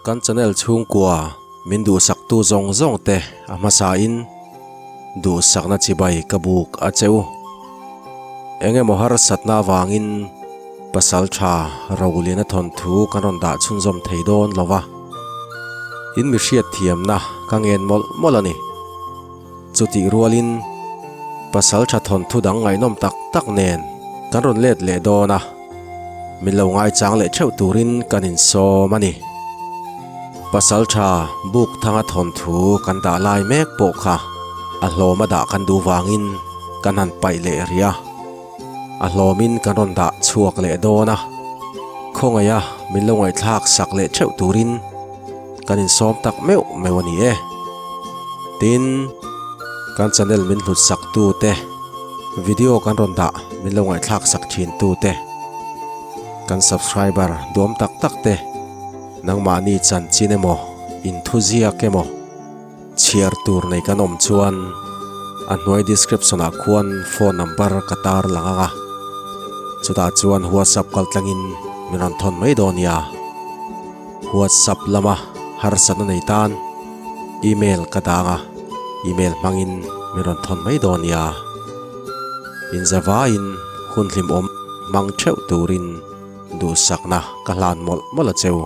Kan channel chhungkua min duhsaktu zawng zawng te a hmasain duhsakna chibai ka buk a che u. Eng emaw harsatna avangin pasal tha Roliana thawnthu kan rawn dah chhunzawm thei dawn lo va, in mi hriatthiamna ka ngen mawlh mawlh a ni. Chutih rualin pasal tha thawnthu dang ngaihnawm tak tak nen kan rawn let leh dawn a, min lo ngaichang leh theuh turin kan insawm a ni. Pasal tha buk thanga thawnthu kan dah lai mek pawh kha a hlawm a dah kan duh vangin kan han paih leh rih a, a hlawmin kan rawn dah chhuak leh dawn a, khawngaiha min lo ngaihthlak sak leh theuh turin Kan insawm tak meuh meuh a ni e. Tin, kan channel min hlut sak tu te, video kan rawn dah min lo ngaihthlak sak thin tu te, kan subscriber duam tak tak te, nangmahni chanchin emaw, inthuziak emaw, chhiar tur nei kan awm chuan a hnuai description ah khuan phone number ka tar lang ang a, chutah chuan whatsapp kal tlangin min rawn thawn mai dawn nia. Whatsapp lama harsatna nei tan email ka dang a, email hmangin min rawn thawn mai dawn nia. Inzavaiin hun hlimawm hmang theuh turin duhsakna ka hlan mawlh mawlh a cheu.